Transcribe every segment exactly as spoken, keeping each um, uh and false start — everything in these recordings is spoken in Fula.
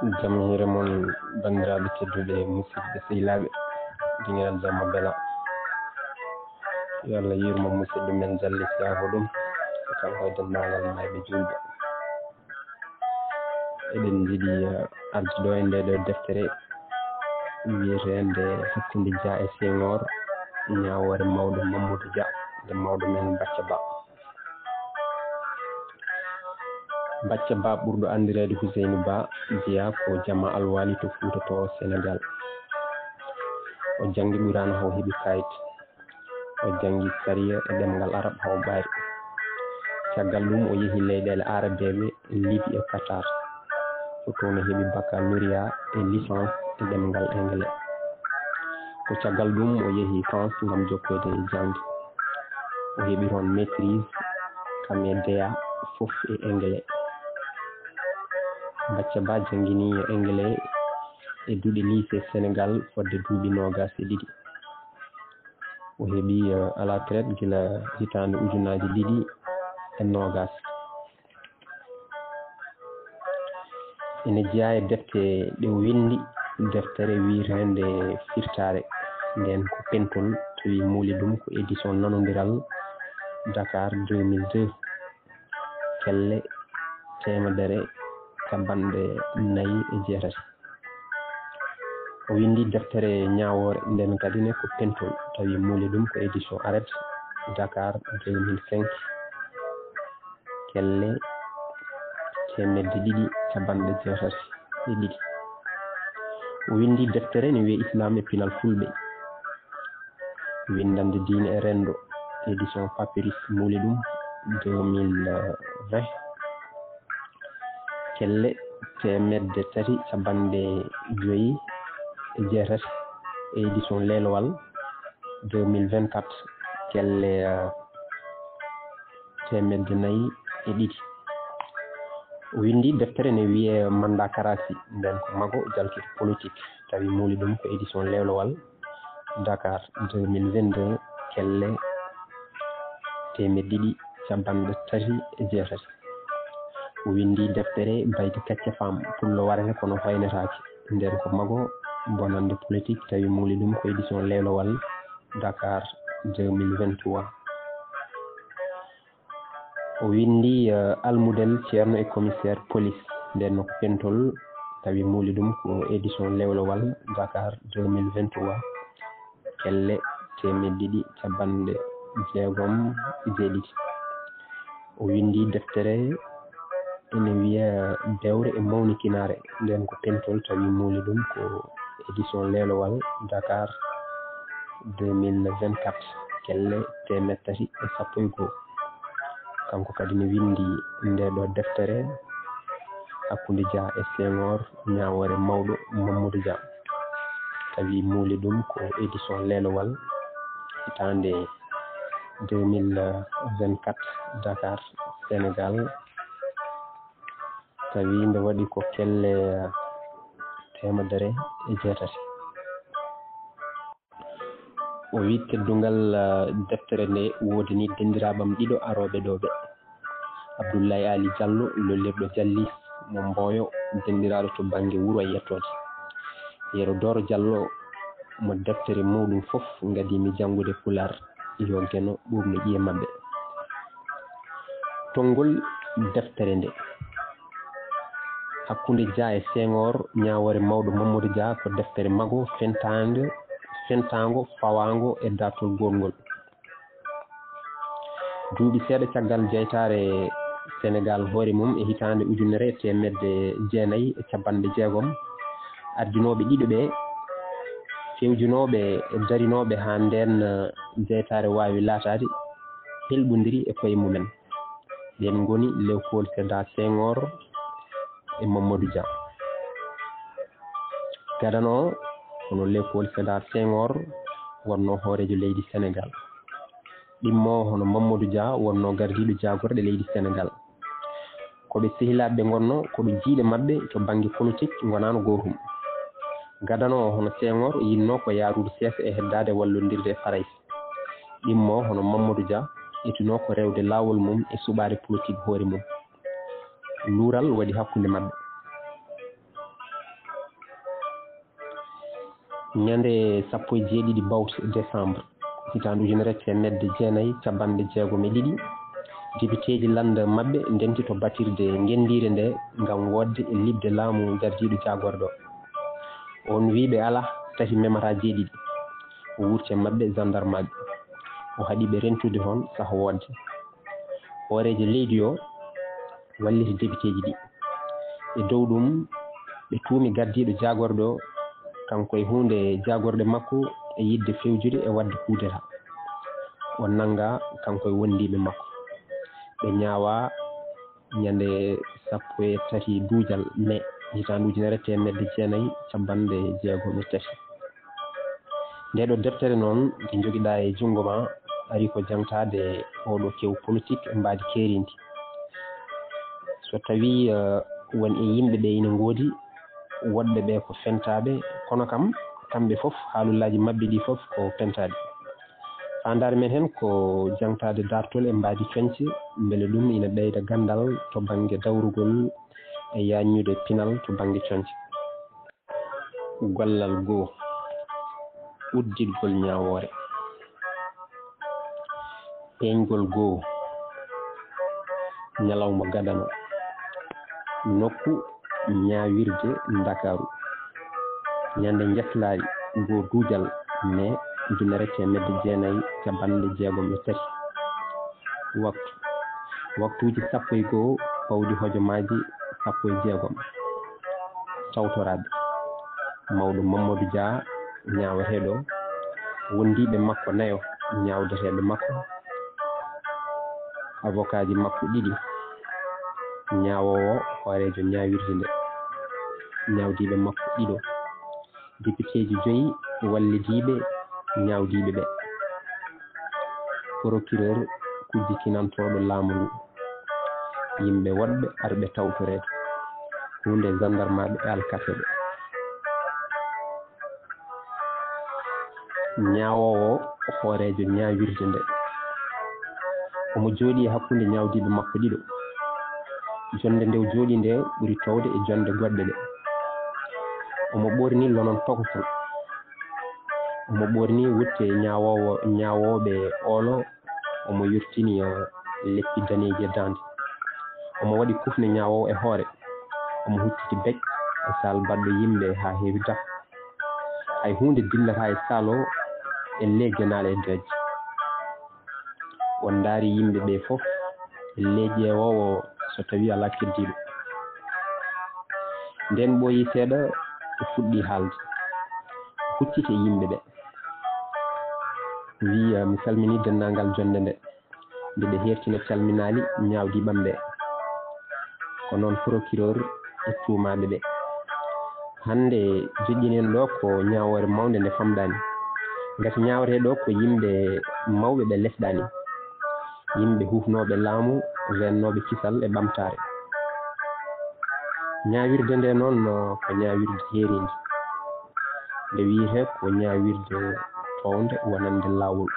Jam hiire mon, banndiraaɓe tedduɓe, musidɓe sehilaaɓe, dingiral jamma bela. Yo Allah yurmo musidɗo men Jalli Siyaaho ɗum, kanko e denndaangal maayɓe juulɓe. Eɗen njiɗi, eh, arde ɗo e nde ɗo deftere wiyeteende Hakkunde Dia e Senghor, ñaawoore mawɗo Mamadou Dia, nde mawɗo men Bacca Ba. Bacca Ba ɓurɗo anndireede Huseyni Ba, jeyaa ko Jama Alwali to Fuuta to Senegal. O janngi Qur'aana haa o heɓi kayit. O janngi sariya e ɗemngal Arab haa o ɓaari. Caggal ɗum o yehi leyɗeele Arabeeɓe, Libi e Qatar. Ko toon o heɓi baccalauréat e licence e ɗemngal Engele. Ko caggal ɗum o yehi France ngam jokkoyde e jaŋde. O heɓi toon maîtrise kam e D A fof e Engele. Bacca Ba janngini Engele e duɗe lycée Senegal fodde duuɓi noogas e ɗiɗi. O heɓi, eh, à la traite gila hitaande ujunaaji ɗiɗi e noogas. Ene jeyaa e defte ɗe o winndi, deftere wiyeteende Firtaare. Nden ko pentol, tawi muuli ɗum ko édition Nanondiral, Dakar, deux mille deux, kelle teemedere capanɗe nayi e jeetati. O winndi deftere ñaawoore, nden kadi ne ko pentol, tawi muuli ɗum ko édition Arrêt, Dakar, deux mille cinq, kelle teemedde ɗiɗi capanɗe jeetati e ɗiɗi. O winndi deftere ne wiyee Islam e Pinal Fulɓe, winndannde diine e renndo, édition Papyrus, muuli ɗum deux mille vingt, kelle teemedde tati capanɗe joyi e jeetati, e édition Leelowal, deux mille vingt-quatre, kelle, eh, teemedde nayi e ɗiɗi. O winndi deftere ne wiyee Manda Karasi, nden ko mago jalkito politique, tawi muuli ɗum ko édition Leelowal, Dakar, deux mille vingt-deux, kelle teemedde ɗiɗi capanɗe tati e jeetati. O winndi deftere Bayti Kacce Faam, pullo warete kono hoynetaake, nden ko mago bonannde politique, tawi muuli ɗum ko édition Leelowal, Dakar, deux mille vingt-trois. O winndi, eh, Almudel Ceerno e Commissaire Police, nden no ko pentol, tawi muuli ɗum ko édition Leelowal, Dakar, deux mille vingt-trois, kelle teemedde ɗiɗi capanɗe jeegom e jeeɗiɗi. O winndi deftere ene wiyee Bewre e Mawnikinaare, nden ko pentol, tawi muuli ɗum ko édition Leelowal, Dakar, deux mille vingt-quatre, kelle teemedde tati e sappo e goo. Kanko kadi ne winndi ndee ɗoo deftere, Hakkunde Dia e Senghor, ñaawoore mawɗo Mamadou Dia. Tawi muuli ɗum ko édition Leelowal, hitaande deux mille vingt-quatre, Dakar, Senegal. Tawi nde waɗi ko kelle teemedere e jeetati. O wi teddungal, ah, deftere nde woodani denndiraaɓe am ɗiɗo arooɓe ɗo ɓe. Abdoulaye Ali Diallo, lollirɗo Jalli mo Mboyo, denndiraaɗo to bannge wuro e yettoode. Yero Doro Diallo, mo deftere muuɗum fof ngadii-mi janngude Pulaar, yo Geno ɓuuɓnu ƴi'e maɓɓe. Tonngol deftere nde. Hakkunde Dia e Senghor, ñaawoore mawɗo Mamadou Dia, ko deftere mago fentaande, fentaango, fawaango e daartol gootngol. Duuɓi seeɗa caggal jeytaare Senegaal hoore mum e hitaande ujunere e teemedde jeenayi e cappanɗe jeegom, ardinooɓe ɗiɗo ɓe, fewjunooɓe e darinooɓe haa ndeen jeytaare waawi laataade, helɓondiri e koye mumen. Ɓeen ngoni Léopold Sédar Senghor e Mamadou Dia. Gadano o, hono Léopold Sédar Senghor wonnoo hooreejo leydi Senegaal. Ɗimmo o, hono Mamadou Dia wonnoo gardiiɗo jaagorɗe leydi Senegaal. Ko ɓe sehilaaɓe ɓe ngonnoo, kono jiiɗe maɓɓe to bannge politik ngonaano gootum. Gadano o, hono Senghor, yiɗnoo ko yahrude seesa e heddaade wallondirde e Farayse. Ɗimmo o, hono Mamadou Dia, etunoo ko rewde laawol mum e suɓaade politik hoore mum. Luural waɗi hakkunde maɓɓe. Ñande sappo e jeeɗiɗi bawte, décembre, hitaande ujunere e teemedde jeenayi cappanɗe jeegom e ɗiɗi, depiteeji lannda maɓɓe ndenti to batirde ngenndiire nde ngam woodde e liɓde laamu gardiiɗo jaagorɗo. On wiyi ɓe alaa, tahi memataa jeeɗiɗi. O wurti e maɓɓe, jandarmaaɓe. O haɗi ɓe rentude toon saha woodde. Hooreejo leydi o walliti depiteeji ɗi. E dow ɗum, ɓe tuumi gardiiɗo jaagorɗo o, kanko e huunde jaagorɗe makko, e yiɗde fewjude e waɗde kudeta. O nanngaa kanko e wondiiɓe makko. Ɓe ñaawaa ñande sappo e tati duujal mee, hitaande ujunere e teemedde jeenayi cappanɗe jeegom e tati. Ndee ɗoo deftere noon, nde njogiɗaa e junngo ma, ari ko jaŋtaade ooɗoo kewu politik e mbaadi keerindi. So tawii, eh, won e yimɓe ɓe ina ngoodi, woɗɓe ɓe ko fentaaɓe, kono kam, kamɓe fof, haalullaaji maɓɓe ɗi fof ko pentaaɗi. Faandaare men heen ko jaŋtaade daartol e mbaadi coñce, mbele ɗum ina ɓeyda ganndal to bannge dawrugol e yaajnude pinal to bannge coñce. Gollal goo, udditgol ñaawoore. Peeñgol goo, ñalawma gadano. Nokku, ñaawirde Ndakaaru. Ñande njeslaari goo duujal mee ujunere e teemedde jeenayi cappanɗe jeegom e tati. Waktu, waktuuji sappo e goo pawɗi hojomaaji sappo e jeegom. Tawtoraaɓe, mawɗo Mamadou Dia, ñaaweteeɗo, wondiiɓe makko nayo, ñaawdeteeɓe makko, avocatji makko ɗiɗi, ñaawoowo, hooreejo ñaawirde nde, ñaawdiiɓe makko ɗiɗo, depiteeji joyi wallidiiɓe ñaawdiiɓe ɓe, procureur kujjitinantooɗo laamu ngu, yimɓe woɗɓe arɓe tawtoreede, huunde, jandarmaaɓe e alkateeɓe. Ñaawoowo, hooreejo ñaawirde nde, omo jooɗii e hakkunde ñaawdiiɓe makko ɗiɗo. Jonnde nde o jooɗii nde ɓuri toowde e jonnde goɗɗe ɗe. Omo ɓoornii lonon tokosol. Omo ɓoornii wutte ñaawoowo, ñaawooɓe oolo. Omo yurtini, eh, leppi daneeji e daande. Omo waɗi kufne ñaawoowo e hoore. Omo hucciti bec e saal baɗɗo yimɓe haa heewi daf. Hay huunde dillataa e saal o e leegenaale e deeƴe. O ndaari yimɓe ɓe fof, le ƴeewoowo so tawii alaa keddiiɗo. Ndeen ɓooyii seeɗa, o fuɗɗii haalde. O hucciti e yimɓe ɓe. Wiyi, "Mi salminii denndaangal jonnde nde. Mbiɗa heertina calminaali ñaawdiiɓe am ɓe." Ko noon procureur e tuumaaɓe ɓe. Hannde joƴƴinii en ɗo ko ñaawoore mawnde nde famɗaani. Ngati ñaaweteeɓe ɗo ko yimɓe mawɓe ɓe lesɗaani. Yimɓe huufnooɓe laamu, reennooɓe kisal e ɓamtaare. Ñaawirde nde noon, ko ñaawirde heeriinde. Nde wiyetee ko ñaawirde toownde wonande laawol,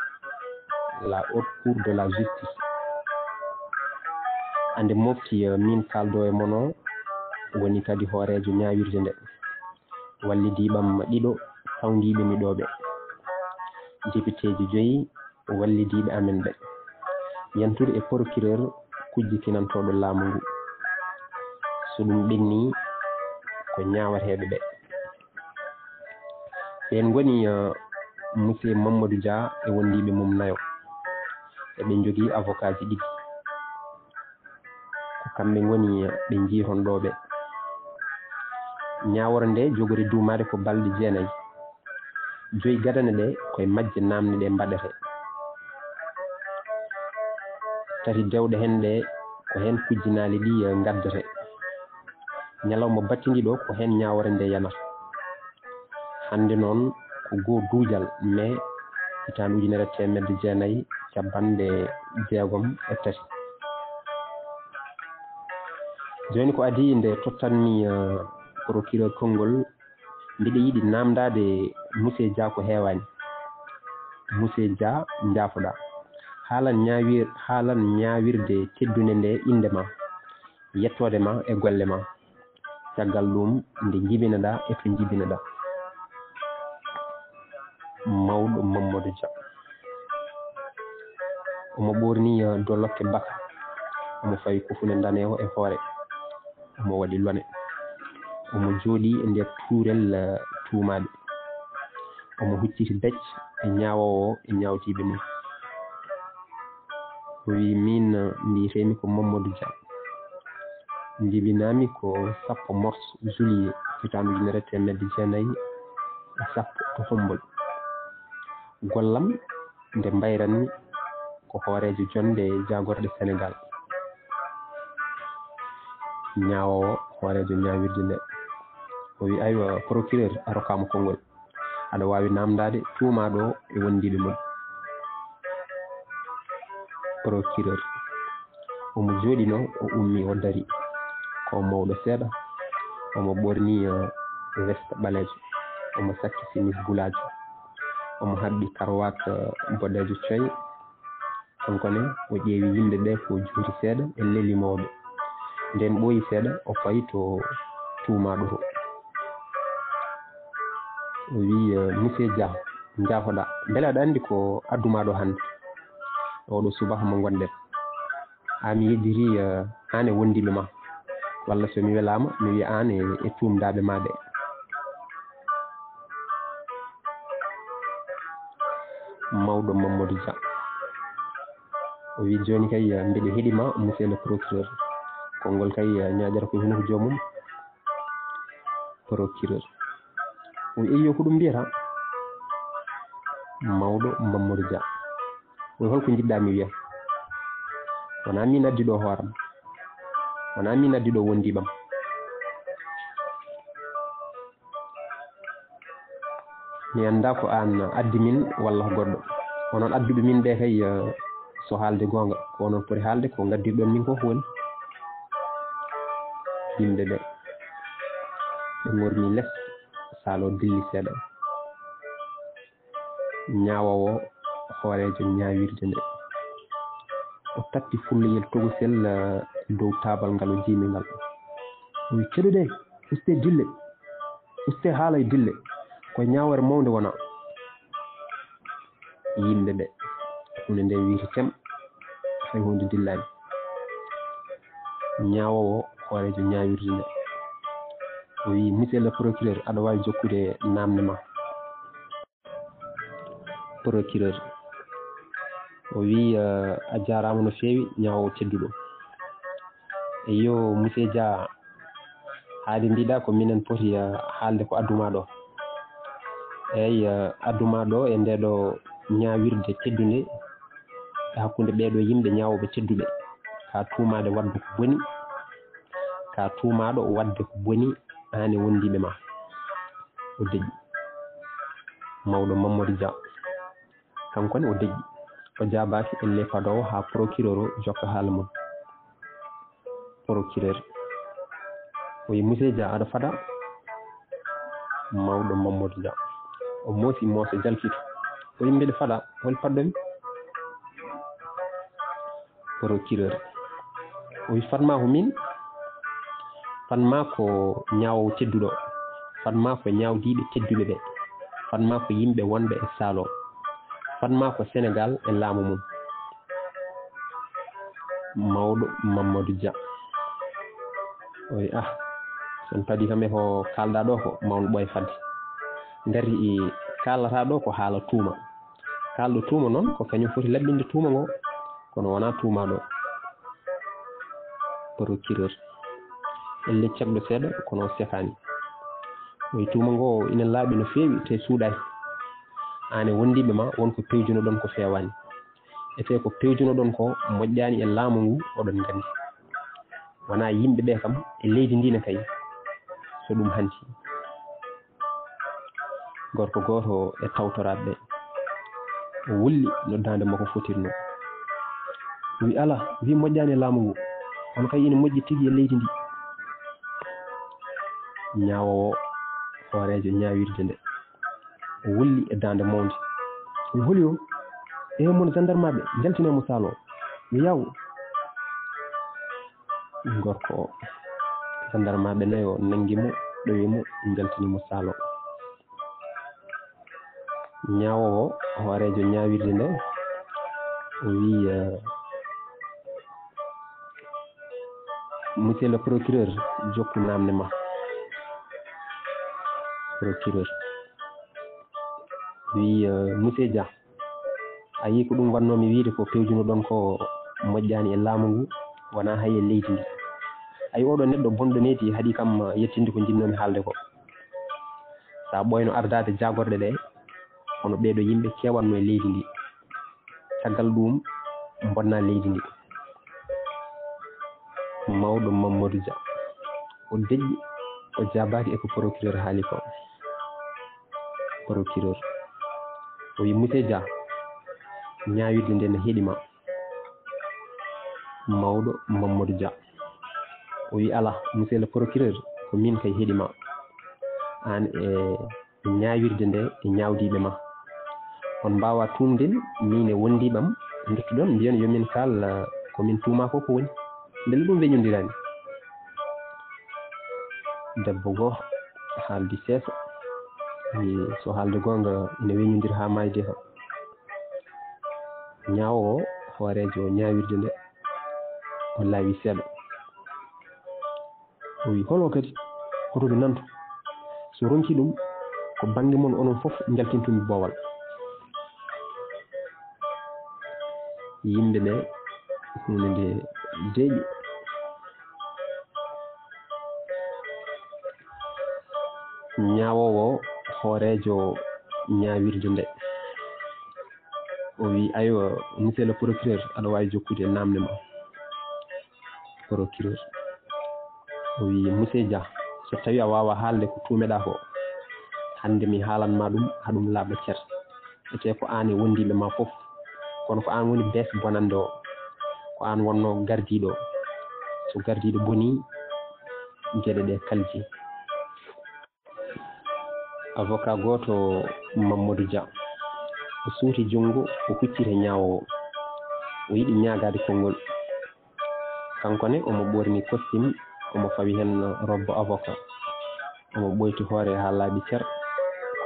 la Haute Cour de la Justice. Hannde mofti, eh, miin kaaldo e mon o, woni kadi hooreejo ñaawirde nde. Wallidiiɓe am ɗiɗo sawndiiɓe mi ɗo ɓe. Depiteeji joyi wallidiiɓe amen ɓe. Yantude e procureur kujjitinantooɗo laamu ngu. So ɗum ɓennii, ko ñaawateeɓe ɓe. Ɓeen ngoni, eh, monsieur Mamadou Dia e wondiiɓe mum nayo. Eɓe njogii avocatji ɗiɗi. Ko kamɓe ngoni ɓe njiiton ɗo ɓe. Ñaawoore nde jogori duumaade ko balɗe jeenayi. Joyi gadane ɗe ko e majje naamne ɗe mbaɗetee. Tati dewɗe heen ɗe ko heen kujjinaali ɗi ngaddetee. Ñalawma battindiiɗo ko heen ñaawoore nde yanata. Hannde noon ko goo duujal mee hitaande ujunere e teemedde jeenayi cappanɗe jeegom e tati. Jooni ko adii nde tottanmi, eh, procureur konngol, mbiɗa yiɗi naamndaade monsieur Dia ko heewaani. Monsieur Dia, njaafoɗaa. Haalan ñaawir-, haalan ñaawirde teddunde nde innde ma, yettoode ma e golle ma. Caggal ɗum nde njibinoɗaa e to njibinoɗaa. Mawɗo Mamadou Dia. Omo ɓoorni, eh, dolokke baka. Omo fawi kufune ndaneewo e hoore. Omo waɗi lone. Omo jooɗii e nder tuurel, eh, tuumaaɓe. Omo hucciti bec e ñaawoowo e ñaawtiiɓe mum. O wiyi, "Miin, eh, mbiyetee-mi ko Mamadou Dia. Njibinaa-mi ko sappo mars juillet hitaande ujunere e teemedde jeenayi e sappo to Hombol. Gollam nde mbayran-mi ko hooreejo jonnde jaagorɗe Senegaal." Ñaawoowo hooreejo ñaawirde nde. O wiyi, "Aywa, procureur, a rokkaama konngol. Aɗa waawi naamndaade tuumaaɗo o e wondiiɓe mum." Procureur. Omo jooɗinoo, o ummii, o darii. Ko mawɗo seeɗa. Omo ɓoorni, eh, veste ɓaleejo. Omo sakki simis bulaajo. Omo haɓɓi karwaat, eh, boɗeejo coy. Kanko ne, o ƴeewi yimɓe ɓe ko juuti seeɗa e leli mawɓe. Nden ɓooyi seeɗa, o fayi to tuumaaɗo to. O wiyi, eh, "Monsieur Dia, njaafoɗaa. Mbele aɗa anndi ko addumaa ɗo hannde? Oɗo subaka mo ngonɗen. Haa mi yejjiti, eh, aan e wondiiɓe ma. Walla so mi welaama, mi wiya aan e, e tuumdaaɓe ma ɓe." Mawɗo Mamadou Dia. O wiyi, "Jooni kay, eh, mbiɗa heɗi ma, monsieur le procureur. Konngol kay, eh, ñaaƴata ko hino ko joomum." Procureur. O wiyi, "Eyyo, ko ɗum mbiyata?" Mawɗo Mamadou Dia. O wiyi, "Holko njiɗɗaa mi wiya? Wonaa miin addi ɗo hooram. Wonaa miin addi ɗo wondiiɓam. Mi anndaa ko aan addi min walla ko goɗɗo. Onon adduɓe min ɓe kay, eh, so haalde goonga, ko onon poti haalde ko ngaddirɗon min ko ko woni." Yimɓe ɓe, ɓe ŋormi les, Saalo dilli seeɗa. Ñaawoowo hooreejo ñaawirde nde. O tatti fulleyel tokosel, eh, dow taabal ngal o jiimi ngal. O wiyi, "Keɗoɗee, ustee dille, ustee haala e dille. Ko ñaawoore mawnde wona." Yimɓe ɓe, huunde nde wiiti tem, hay huunde dillaani. Ñaawoowo hooreejo ñaawirde nde. O wiyi, "Monsieur le procureur, aɗa waawi jokkude naamne ma." Procureur. O wiyi, eh, "A jaaraama no feewi, ñaawoowo tedduɗo. Eyyo, monsieur Dia, haade mbiɗa ko minen poti, eh, haalde ko addumaa ɗo. Eey, eh, addumaa ɗo e nde ɗo ñaawirde teddunde e hakkunde ɓee ɗo yimɓe ñaawooɓe tedduɓe. Ka tuumaade waɗde ko boni, ka tuumaaɗo waɗde ko boni, aan e wondiiɓe ma." O deƴƴi. Mawɗo Mamadou Dia. Kanko ne o deƴƴi. O jaabaaki, ellee padoowo haa procureur o jokka haala mum. Procureur. O wiyi, "Monsieur Dia, aɗa fada?" Mawɗo Mamadou Dia. O moosi mooso jalkito. O wiyi, "Mbeɗa fada, hol paddomi?" Procureur. O wiyi, "Fadmaa ko min, fadmaa ko ñaawoowo tedduɗo, fadmaa ko ñaawdiiɓe tedduɓe ɓe, fadmaa ko yimɓe wonɓe e Saalo, fadmaa ko Senegaal e laamu mum." Mawɗo Mamadou Dia. O wiyi, "Ah, so on padii kam e ko kaalɗaa ɗo ko mawɗo ɓooy fadde. Ngati i kaalataa ɗo ko haala tuuma. Kaalɗo tuuma noon ko kañum foti laɓɓinde tuuma ngo, kono wonaa tuumaaɗo." Procureur. Ellee cagɗo seeɗa, kono o sekaani. O wiyi, "Tuuma ngo ina laaɓi no feewi, te suuɗaani. Aan e wondiiɓe ma, won ko pewjunoɗon ko feewaani. Etee ko pewjunoɗon ko moƴƴaani e laamu ngu, oɗon nganndi. Wonaa yimɓe ɓe kam, e leydi ndi ne kay, so ɗum hanti." Gorko gooto e tawtoraaɓe ɓe, o wulli no daande makko fotirnoo. O wiyi, "Alaa, wi moƴƴaani e laamu ngu. Kono kay ina moƴƴi tigi e leydi ndi." Ñaawoowo hooreejo ñaawirde nde, o wulli e daande mawnde. O wiyi, "Holi o? Ehe, mon jandarmaaɓe, njaltinee mo Saalo o. Yo yaawu." Gorko o, jandarmaaɓe nayo nanngi mo, ɗowi mo, njaltini mo Saalo. Ñaawoowo hooreejo ñaawirde nde, o wii, eh, "Monsieur le procureur, jokku naamne ma." Procureur wii, eh, "Monsieur Dia, a yii ko ɗum wannoo mi wiide ko pewjunoɗon ko moƴƴaani e laamu ngu, wonaa hay e leydi ndi. Ayi, oɗo neɗɗo bonɗo needi haɗi kam yettinde ko njinnoomi haalde ko. Sa ɓooyno ardaade jaagorɗe ɗe, hono ɓeeɗo yimɓe keewatno e leydi ndi. Caggal ɗum, mbonna leydi ndi." Mawɗo Mamadou Dia, o deƴƴi, o jaabaaki e ko procureur haali ko. Procureur o wi, "Monsieur Dia, ñaawirde nde ne heɗi ma." Mawɗo Mamadou Dia o wi, "Alaa, monsieur le procureur, ko min kay heɗi ma. Aan e ñaawirde nde e ñaawdiiɓe ma. On mbaawaa tuumde min e wondiiɓe am, nduttuɗon mbiyon yo min kaal, eh, ko min tuumaa ko ko woni. Mbele ɗum weñondiraani?" Debbo goo haaldi seesa, wi, "So haalde goonga, ina weñondira haa maayde kam." Ñaawoowo hooreejo ñaawirde nde, o laawi seeɗa. O wi, "Holo kadi, hoto mi nanto. So ronki ɗum, ko bannge mon onon fof njaltintumi boowal." Yimɓe ɓe, huunde nde deeƴi. Ñaawoowo hooreejo ñaawirde nde, o wi, "Aywa, monsieur le procureur, aɗa waawi jokkude naamne ma." Procureur o wi, "Monsieur Dia, so tawi a waawaa haalde ko tuumeɗaa ko, hannde mi haalan ma ɗum, haa ɗum laaɓa cer. Etee ko aan e wondiiɓe ma fof, kono ko aan woni bees bonannde o. Ko aan wonnoo gardiiɗo. So gardiiɗo bonii, geɗe ɗe kalji." Avocat gooto, Mamadou Dia, o suuti junngo, o hucciti e ñaawoowo. O yiɗi ñaagaade konngol. Kanko ne, omo ɓorni costume, omo fawi heen robbo avocat. Omo ɓoyti hoore haa laaɓi cer,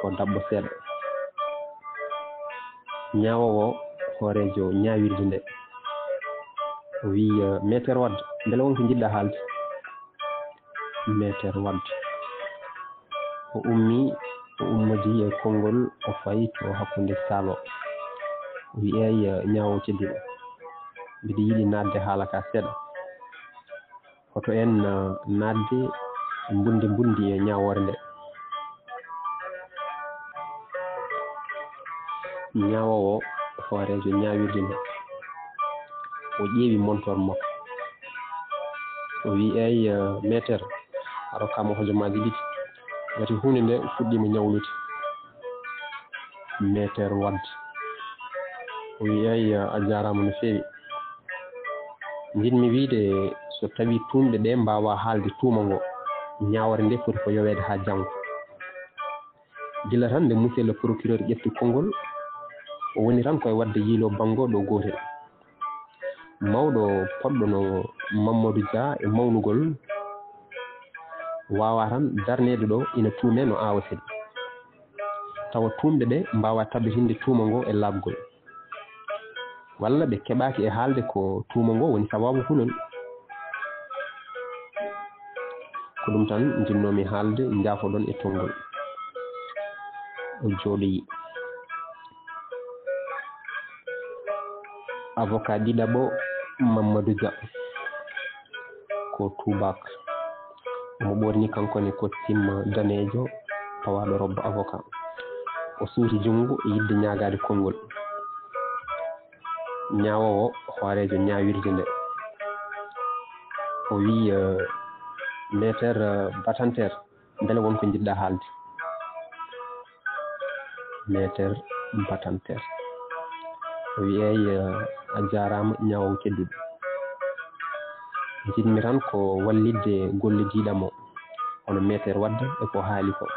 ko daɓɓo seeɗa. Ñaawoowo hooreejo ñaawirde nde, o wii, eh, "Meeter Wade, mbele won ko njiɗɗaa haalde?" Meeter Wade. O ummii, o ummodii e konngol, o fayi to hakkunde saal o. O wii, "Eey, ñaawoowo tedduɗo, mbiɗa yiɗi naatde haala ka seeɗa. Hoto en, eh, naatde mbunndi mbunndi e ñaawoore nde." Ñaawoowo hooreejo ñaawirde nde, o ƴeewi montor makko. O wii, "Eey, eh, meeter, a rokkaama hojomaaji ɗiɗi. Ngati huunde nde fuɗɗiima ñawlude." Meeter Wade. O wii, "Eey, eh, a jaaraama no feewi. Njiɗmi wiyde, so tawii tuumɓe ɓee mbaawaa haalde tuuma ngo, ñaawoore nde foti ko yoweede haa janngo." Gila tan nde monsieur le procureur ƴetti konngol, o woni tan koye waɗde yiiloo banngo ɗo gootel. Mawɗo poɗɗo no Mamadou Dia e mawnugol, waawaa tan darneede ɗo ina tuumee no aawetee. Tawa tuumɓe ɓe mbaawaa tabitinde tuuma ngo e laaɓgol. Walla ɓe keɓaaki e haalde ko tuuma ngo woni sabaabu kulol. Ko ɗum tan njinnoomi haalde, njaafoɗon e tonngol. O jooɗoyi. Avocat ɗiɗaɓo, Mamadou Dia, ko tuubaak. Omo ɓorni kanko ne costume daneejo, pawaaɗo robbo avocat. O suuti junngo e yiɗde ñaagaade konngol. Ñaawoowo hooreejo ñaawirde nde, o wii, eh, "Meeter, eh, Batanteer, mbele won ko njiɗɗaa haalde?" Meeter Batanteer o wii, "Eey, eh, a jaaraama ñaawoowo tedduɗo. Njiɗmi tan ko wallitde gollodiiɗo am o, hono Meeter Wade e ko haali ko.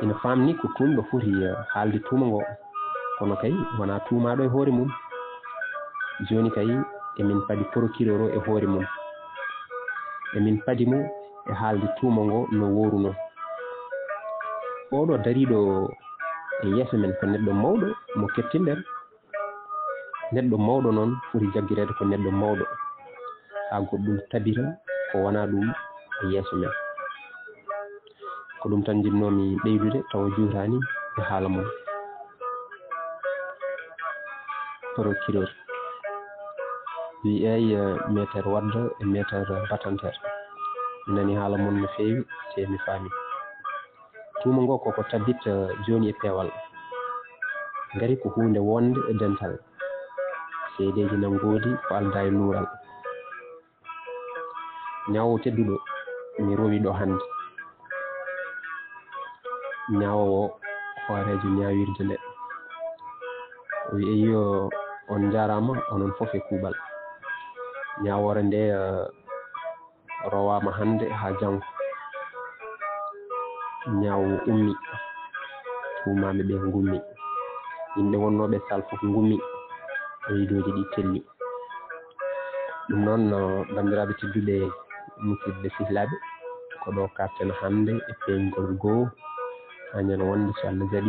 Ina faamni ko tuumɗo foti, eh, haalde tuuma ngo, kono kay wonaa tuumaaɗo e hoore mum. Jooni kay emin padi procureur o e hoore mum. Emin padi mo e haalde tuuma ngo no woorunoo." Oɗo dariiɗo e yeeso men ko neɗɗo mawɗo mo kettinɗen. Neɗɗo mawɗo noon foti jaggireede ko neɗɗo mawɗo, haa goɗɗum tabita ko wonaa ɗum e yeeso men. Ko ɗum tan njiɗnoomi ɓeydude, tawa juutaani e haala mon. Procureur wi: "Eey, eh, meeter Wadda e meeter Batanteer, mi nani haala mon no feewi, te mi faami. Tuuma ngo koko tabit, eh, jooni e peewal. Ngari ko huunde wonde e dental. Seedeeji na ngoodi ko aldaa e luural. Ñaawo tedduɗo, mi rowi ɗo hannde." Ñaawo o, hooreejo ñaawirde nde, o wi: "Eey, on njaaraama, onon fof e kuuɓal. Ñaawoore nde, eh, rowaama hannde haa janngo." Ñaawo ummi, tuumaaɓe ɓe ngummi, yimɓe wonnooɓe saal fof ngummi, riidooji ɗi telli. Ɗum noon, no banndiraaɓe tedduɓe, musidɓe sehilaaɓe, ko ɗo kaaɗten hannde e peeñgol goo, haa ñande wonde, so Allah jaɓi.